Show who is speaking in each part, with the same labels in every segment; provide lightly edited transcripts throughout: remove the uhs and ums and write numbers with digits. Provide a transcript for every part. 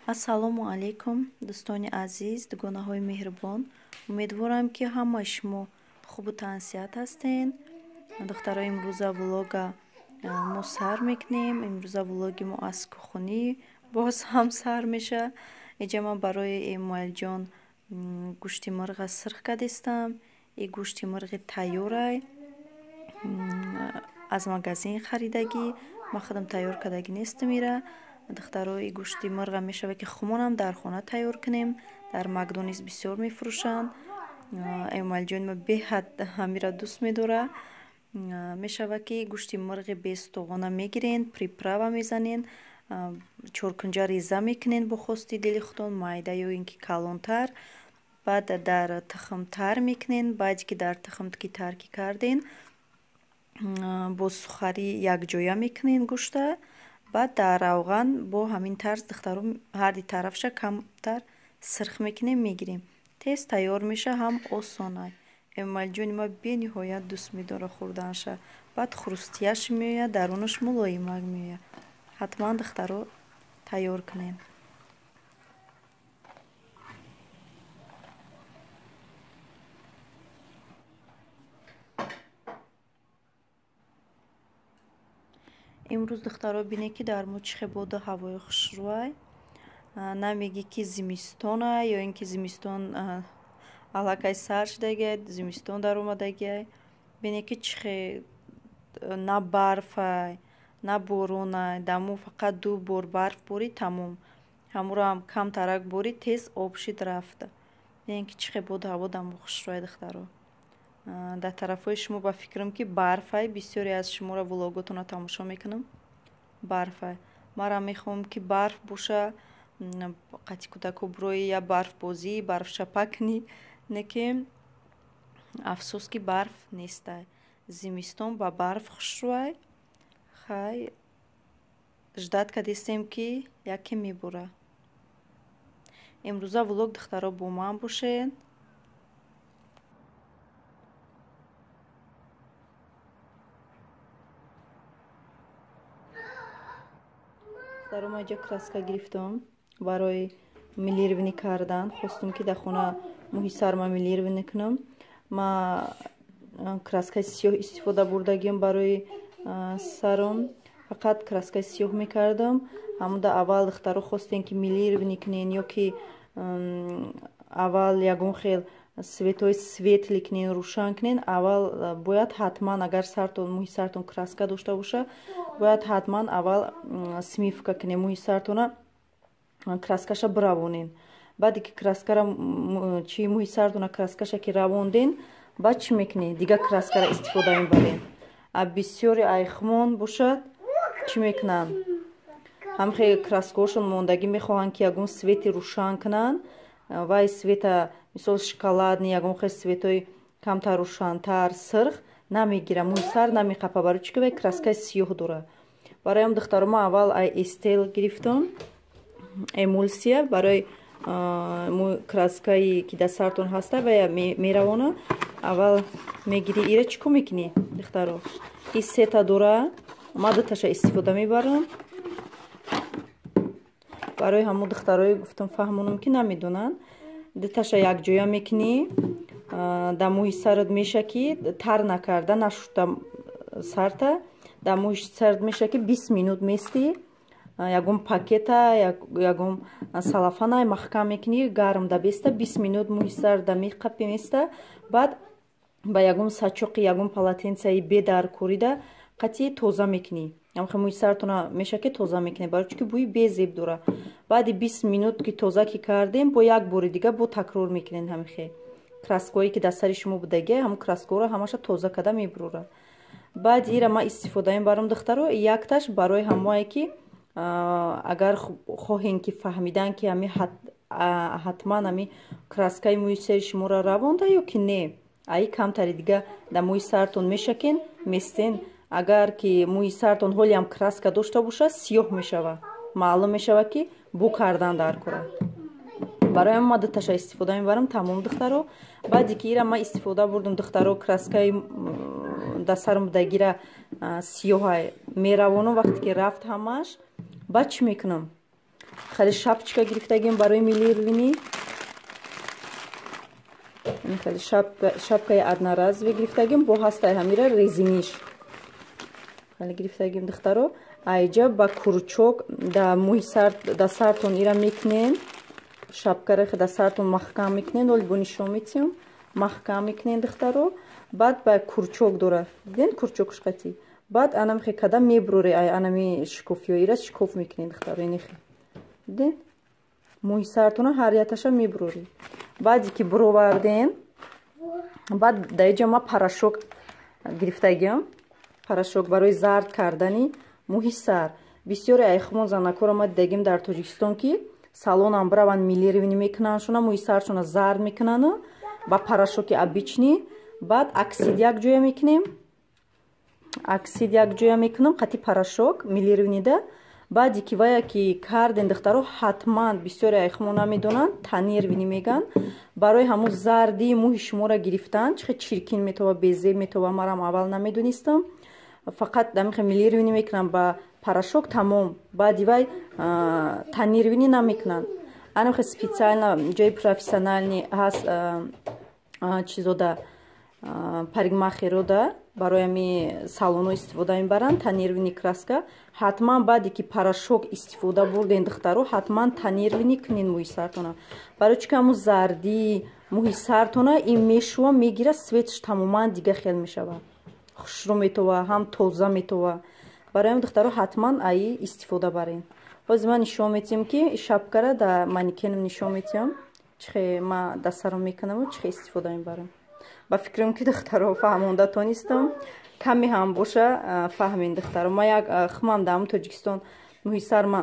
Speaker 1: Ассалому алайкум, дӯстони азиз, дугонаҳои меҳрубон. Умедворам, ки ҳамаи шумо хубу тансиҳат ҳастен. Духтаро, имрӯза влога мо сар мекунем. Имрӯза влоги мо аз кухонӣ боз ҳам сар меша. Иҷа ман барои Эмомалиҷон гӯшти мирға сирх кардистам. И гӯшти мирғи тайёрай, аз магазин харидагӣ. Ман худам тайёр кардагӣ нестам ира. Духтаро, и гӯшти мирға мешавад, ки хумонам дар хона тайёр кунем. Дар Макдональдс бисёр мефурӯшанд. Эмомалиҷони ма беҳад ҳамира дӯст медорад. Мешавад, ки гӯшти мирғи бестоғона мегирен, приправа мезанен, чоркунҷа реза мекунен бо хости дили худтон, майда ё ин ки калонтар. Баъд дар тухм тар мекунен. Баъде ки дар тухм ки тар ки карден, бо сухарӣ якҷоя мекунен гӯшта. Баъд дар равған бо ҳамин тарз, духтаро, ҳарди тарафша камтар сирх мекунем, мегирем. Тез тайёр меша, ҳам осонай. Эмомалиҷони ма бениҳоят дӯст медорад хӯрданша. Баъд хрустияш меояд, дарунаш мулоимак меояд. Ҳатман, духтаро, тайёр кунем. Имрӯз, духтаро, бинед, ки дар мо чӣ хел боду ҳавои хушрӯай. Намегӣ, ки зимистона ё ин ки зимистон аллакай сар шудагиай, зимистон даромадагиай. Бинед, ки чӣ хел на барфай, на боронай. Дар мо фақат ду бор барф борид, тамом. Ҳамуро ҳам камтарак борид, тез об шид, рафт. Бинед, ки чӣ хел боду ҳаво дар мо хушрӯай, духтаро. Дар тарафҳои шумо ба фикрам, ки барфай. Бисёре аз шуморо влоготонро тамошо мекунам, барфай. Манам мехоҳам, ки барф боша, қати кӯдако бирои, я барфбозӣ, барфшапак кунӣ. Не ки афсӯс, ки барф нестай. Зимистон ба барф хушрӯай. Хай, ждать кардистем, ки яке мебора. Имрӯза влог, духтаро, бо ман бошед. Духтаро, ман иҷа краска гирифтам барои мелирование кардан. Хостум, ки дар хона мӯҳи сарма мелирование кунам. Ма краскаи сиёҳ истифода бурдагиам барои саром. Фақат краскаи сиёҳ мекардам. Ҳамуда аввал, духтаро, хостем, ки мелирование кунен ё ки аввал ягон хел цветҳои светлый кунен, рӯшан кунен, аввал бояд ҳатман, агар сартон, мӯҳи сартон краска дошта боша, бояд ҳатман аввал смывка кунем, мӯҳи сартона краскаша биравонен. Баъде ки краскара чи мӯҳи сартона краскаша ки равонден, баъд чӣ мекунед? Дигар краскара истифода мебарен. А бисёри айхмон бошад, чӣ мекунанд? Ҳамхе краскаҳошон мондагӣ, мехоҳанд, ки ягон цвети рӯшан кунанд. Вай цвета, мисол, шоколадный, ягон хел цветҳои камтар рӯшантар, сирх намегира, мӯи сар намеқапа. Барои чӣ ки вай краскаи сиёҳ дорад. Барои ҳам, духтаро, ман аввал ай Эстел гирифтам эмулсия барои краскае ки дар сартон ҳаста, вая меравона. Аввал мегирӣ ира, чӣ кор мекунӣ, духтаро? И сета дора, ман дуташа истифода мебарам. Барои ҳамон духтарое гуфтам, фаҳмонам, ки намедонанд. Дуташа якҷоя мекунӣ, дар мӯҳи сарат меша, ки тар накарда, нашуста сарта, дар мӯҳи сарат меша, ки 20 минут местӣ. Ягон пакета, ягон салафана маҳкам мекунӣ, гарм да беста, 20 минут мӯҳи сар да меқапи, места. Баъд ба ягон сачоқи, ягон полотенцаи бедаркорида қатъи тоза мекунӣ. Ҳамхе мӯи сартона меша, ки тоза мекунӣ, барои чӣ ки бӯи безеб дора. Баъди 20 минут ки тоза ки кардем, бо як бори дига бо такрор мекунем. Ҳамихе краское ки дар сари шумо будагия, ҳамн краскаҳоро ҳамаша тоза карда мебурорад. Баъд ира ман истифода мебарам, духтаро. Якташ барои ҳамое ки агар хоҳем, ки фаҳмидан, ки ҳами ҳатман ҳами краскаи мӯи сари шуморо равонда ё ки не, аи камтари дига дар мӯи сартон мешакен, местен. Агар ки мӯи сартон ҳолиам краска дошта бошад, сиёҳ мешавад, маълум мешавад, ки бу кардан дар кора. Барои ҳам ман дуташа истифода мебарам, тамом, духтаро. Баъде ки ира ман истифода бурдум, духтаро, краскаи дар сарам будагира сиёҳа меравонам. Вақте ки рафт ҳамааш, баъд чӣ мекунам? Хеле шапочка гирифтагим барои мелированӣ. Хеле шапкаи одноразовый гирифтагим, бо ҳастай ҳамира резиниш. Хеле гирифтагим, духтаро. Айҷа ба крючок да мӯи сар, да сартон ира мекунен. Шапкара да сартон маҳкам мекунен, оли бо нишон метиҳам. Маҳкам мекунен, духтаро. Баъд ба крючок дора. Диден крючокш қатӣ. Баъд анамихе када мебуроре, ай анами шикофиё ира шикоф мекунен, духтаро, инихе. Диден? Мӯи сартона ҳар яташа мебурорӣ. Баъде ки буроварден, баъд дар иҷа ма порошок гирифтагиам. Порошок барои зард кардани мӯҳи сар. Бисёре айхумон занакоро ма дидагим дар Тоҷикистон, ки салонам бираванд, мелированӣ мекунанд шуна, мӯи саршона зард мекунану ба порошоки обычный. Баъд оксид як ҷоя мекунем, оксид як ҷоя мекунам қати порошок мелированида. Баъде ки вая ки карден, духтаро, ҳатман, бисёре айхумо намедонанд, тонированӣ меган, барои ҳамун зардии мӯҳи шуморо гирифтан. Чихе чиркин метова, безеб метова, марам аввал намедонистам. Фақат дамихе мелированӣ мекунам ба порошок, тамом. Баъди вай тонированӣ намекунанд. Анамихе специально ҷои профессиональный ҳаст, чизода, парикмахерода, барои ҳами салоно истифода мебаранд тонированный краска. Ҳатман баъде ки порошок истифода бурден, духтаро, ҳатман тонированӣ кунен мӯи сартона. Барои чӣ ки ҳамун зардии мӯҳи сартона ин мешува, мегира, цветш тамоман дига хел мешавад, хушрӯ метова, ҳам тоза метова. Барои ҳамин, духтаро, ҳатман аи истифода барен. Ҳозир ман нишон метиҳам, ки шапкара да манекенам нишон метиҳам, чихе ма дастсаром мекунаму чихе истифода мебарам. Ба фикрам, ки, духтаро, фаҳмонда тонистам, каме ҳам боша фаҳмем, духтаро. Ма як хумам дар Тоҷикистон мӯҳи сар ма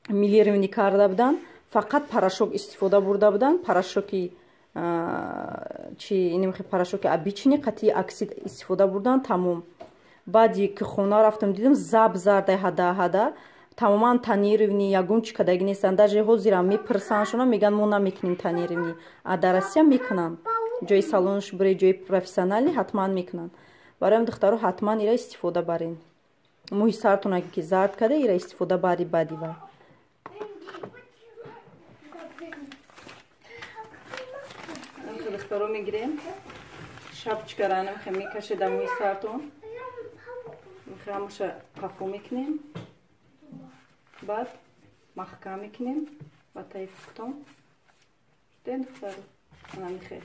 Speaker 1: мелированӣ карда буданд, фақат порошок истифода бурда буданд, порошоки чи, инмихе порошоки обычный қати оксид истифода бурдан, тамом. Баъди ки хона рафтам, дидам, заб зардай, ҳада ҳада, тамоман тонированӣ ягон чи кадаги нестанд. Даже ҳозирам мепурсандшона, мегӯянд, мо намекунем тонированӣ. А дар Россия мекунанд. Ҷои салонш бире, ҷои профессионалӣ, ҳатман мекунанд. Барои духтаро, ҳатман ира истифода барен. Мӯҳи сартона ки зард када, ира истифода бари. Баъди вай духтаро, мегирем шапочкара, анамихе мекашеда мӯи сартон, ҳамаша қафо мекунем, баъд маҳкам мекунем ба таи фуктон. Шуден, духтаро? Анамихе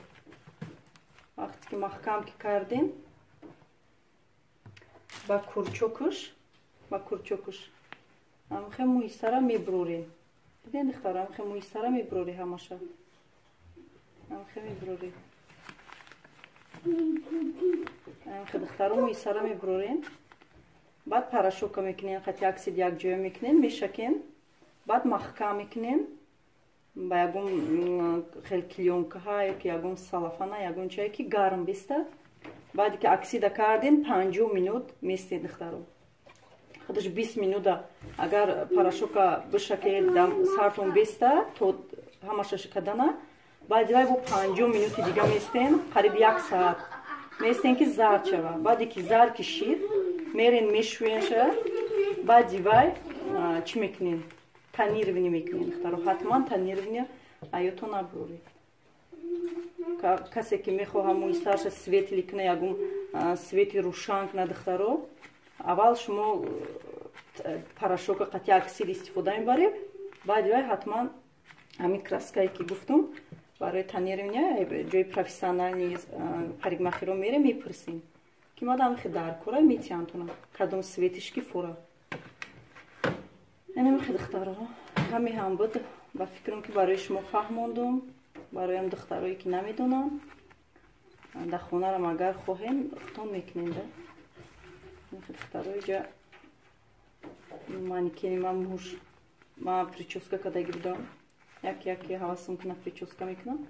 Speaker 1: вақте ки маҳкам ки кардем, ба крючокуш амхе мӯи сара мебурорем. Диден, духтаро? Амхе мӯи сара мебурорӣ, ҳамаша амхе мебурорӣ. Амхе, духтаро, мӯи сара мебурорем. Баъд порошока мекунем, қати оксид якҷоя мекунем, мешакем, баъд маҳкам мекунем ба ягон хел клеёнкаҳа ёки ягон салафана, ягон чое ки гарм беста. Баъде ки оксида кардем, 50 минут местед, духтаро. Худаш 20 минута агар порошока бишакед, сартон беста то ҳамаша шикадана, баъди вай бо 50 минути дига местен, қариб як саат местен, ки зард шава. Баъде ки зард кишид, мерен, мешӯенша. Баъди вай чӣ мекунем? Тонированӣ мекунем, духтаро. Ҳатман тонированӣ аёто набуред. Касе ки мехоҳа мӯи сарша светлый куна, ягон цвети рӯшан куна, духтаро, аввал шумо порошока қати оксид истифода мебаред, баъди вай ҳатман ҳамин краскае ки гуфтум, барои тонирования, ҷои профессиональный парикмахеро мерем, мепурсем, ки мадамихе дар кора метиҳантона, кадом цветиш ки фора. Энамихе, духтаро, каме ҳам буд, ба фикрам, ки барои шумо фаҳмондум. Бароям духтарое ки намедонанд, дар хонарам агар хоҳем, хутон мекунем да. Духтаро, иҷа манекени ман, муш ма прическа кадаги будам. Як яке ҳавасам куна, прическа мекунам,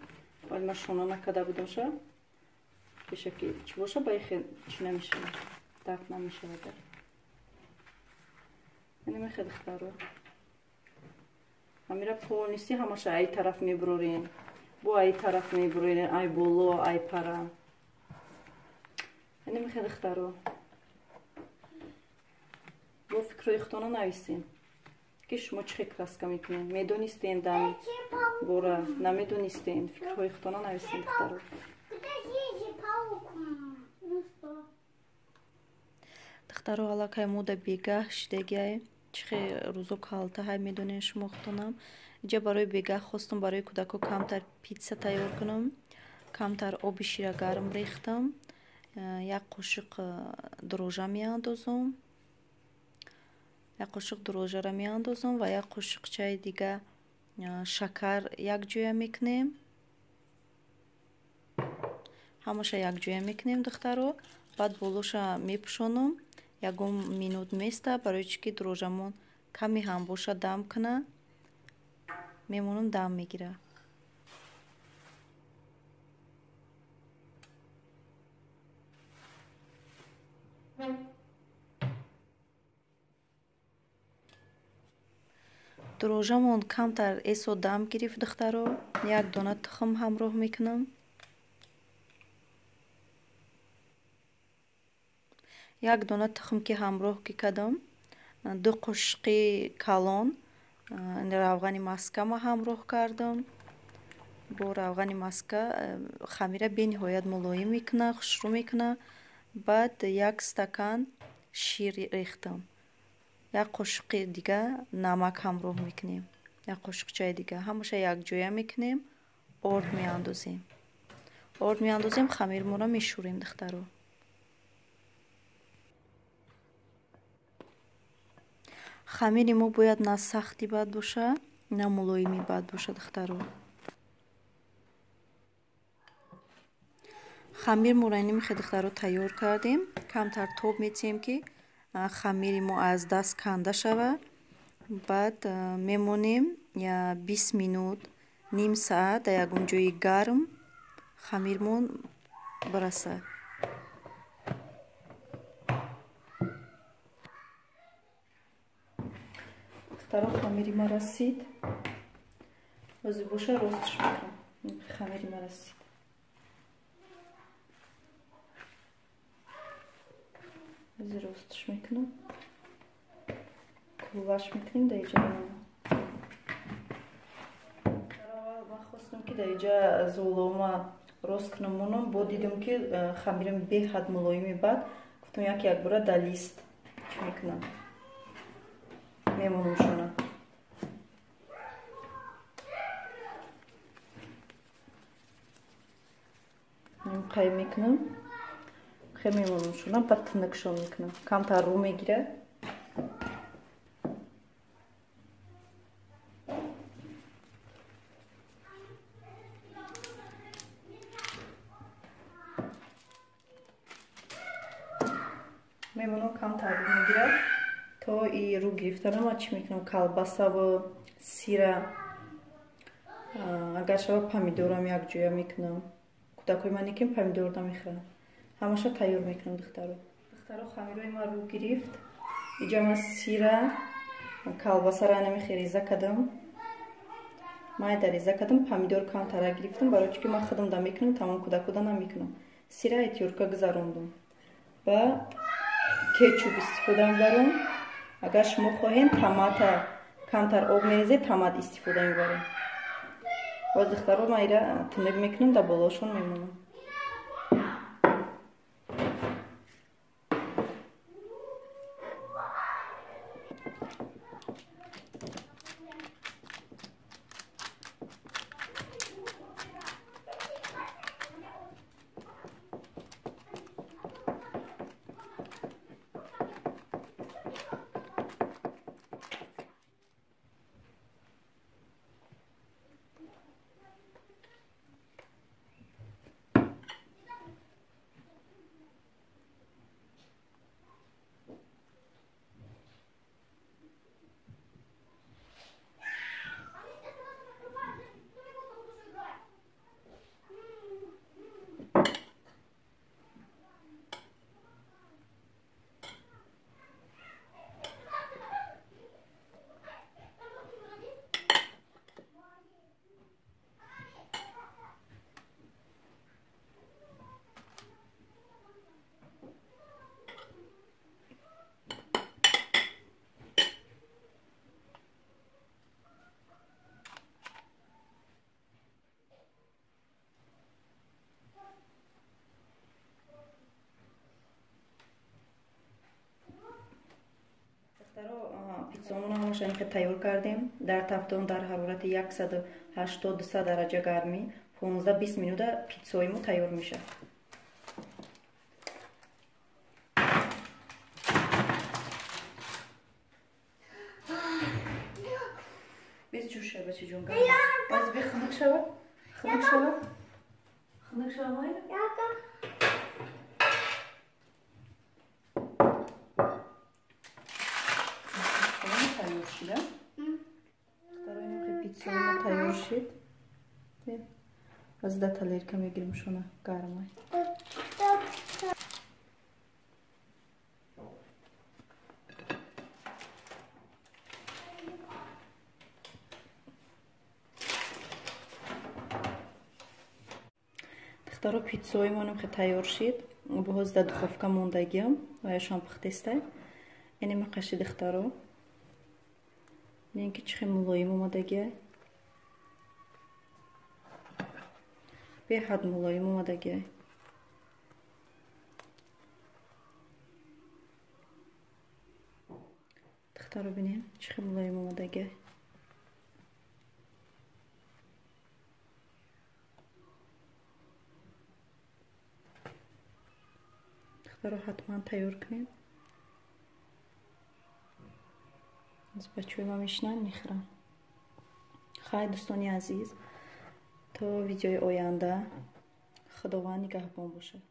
Speaker 1: вале ман шона накарда будам ша. Пешаки чӣ боша, ба ихе чӣ намешавад, дард намешавад. Инамихе, духтаро, ҳамира полностью ҳамаша ай тараф мебурорем, бо ай тараф мебурорем, ай боло, ай пара. Инамихе, духтаро, бо фикрҳои худтона нависем, ки Ки шумо чӣ хел краска мекунед? Медонистен дар бора, намедонистен? Фикрҳои худтона нависен, духтаро. Духтаро, аллакай мода бегаҳ шидагиай. Чӣ хел рӯзо калта ҳай медонен шумо худтонам. Инҷа барои бегаҳ хостум барои кӯдако камтар питса тайёр кунам. Камтар оби шира гарм рехтам. Як қошиқ дрожжа меандозам. Як қошиқ дрожжаро меандозам ва як қошиқчаи дига шакар якҷоя мекунем. Ҳамаша якҷоя мекунем, духтаро. Баъд болоша мепӯшонам. Ягон минут места, барои чӣ ки дрожжамон каме ҳам боша дам куна. Мемонам, дам мегира. Дрожжамон камтар эсо дам гирифт, духтаро. Як дона тухм ҳамроҳ мекунам. Як дона тухм ки ҳамроҳ ки кардам, 2 қошиқи калон равғани маска ма ҳамроҳ кардам. Бо равғани маска хамира бениҳоят мулоим мекуна, хушрӯ мекуна. Баъд як стакан шир рехтам. Як қошиқи дига намак ҳамроҳ мекунем. Як қошиқчаи дига. Ҳамаша якҷоя мекунем, орд меандозем. Орд меандозем, хамирмонро мешӯрем, духтаро. Хамири мо бояд на сахти бад боша, на мулоими бад боша, духтаро. Хамир моро инамихе, духтаро, тайёр кардем. Камтар тоб метиҳем, ки хамири мо аз даст канда шава. Баъд мемонем 20 минут, ним саат дар ягон ҷои гарм хамирмон бирасад. Духтаро, хамири ма расид. Ҳозир боша ростш мекунам. Хамири ма расид. Ҳозир ростш мекунам. Куллаш мекунем дар иҷа. Ман хостам ки дар иҷа золома рост кунам монам, бо дидам ки хамирам беҳад мулоими бад. Гуфтам як якбора дар лист чӣ мекунам. Мемонамшона. Қай мекунам. Хе мемонамшона, баъд тинакшон мекунам. Камтар рӯ мегира. Мемонам, камтар рӯ мегира. То и рӯ гирифтанам чӣ мекунам? Колбасаву сира, агар шава помидорам якҷоя мекунам. Кӯдакои ман лекин помидор намехӯранд. Ҳамаша тайёр мекунам, духтаро. Духтаро, хамирои ман рӯ гирифт. Иҷа ман сира, колбасаро анамихе реза кардам. Майда реза кардам, помидор камтара гирифтам, барои чӣ ки ман худам да мекунам, тамом кӯдакода намекунам. Сира этюрка гузарондум. Ба кетчуп истифода мебарам. Агар шумо хоҳед томата камтар об мерезед, томат истифода мебарем. Боз, духтаро, ман ира тинак мекунам, дар болошон мемонам. Пиццамона ҳамаша инхел тайёр кардем. Дар тафтон дар ҳарорати 180-200 дараҷа гармӣ 15-20 минута пиццаи мо тайёр мешавад. Без ҷӯша бачаҷон гарм. Баз бе хунук шава? Хунук шава? Хунук шава майла? Тайёр шуда. Духтарои пиццаи мо тайёр шид. Аз да талерка мегирим шуна гармай. Духтаро пиццаи мо хе тайёр шид. Боз да духовка мондагиам ваяшон пухтестай. Ини мақаши духтаро. Бинем ки чӣ хел мулоим омадагиай. Беҳад мулоим омадагиай. Духтаро бинем чӣ хел мулоим омадагиай. Духтаро ҳатман тайёр кунем. Аз бачаҳои ма мешинанд мехӯранд. Хайр дӯстони азиз, то видеои оянда Худованд нигаҳбон бошад.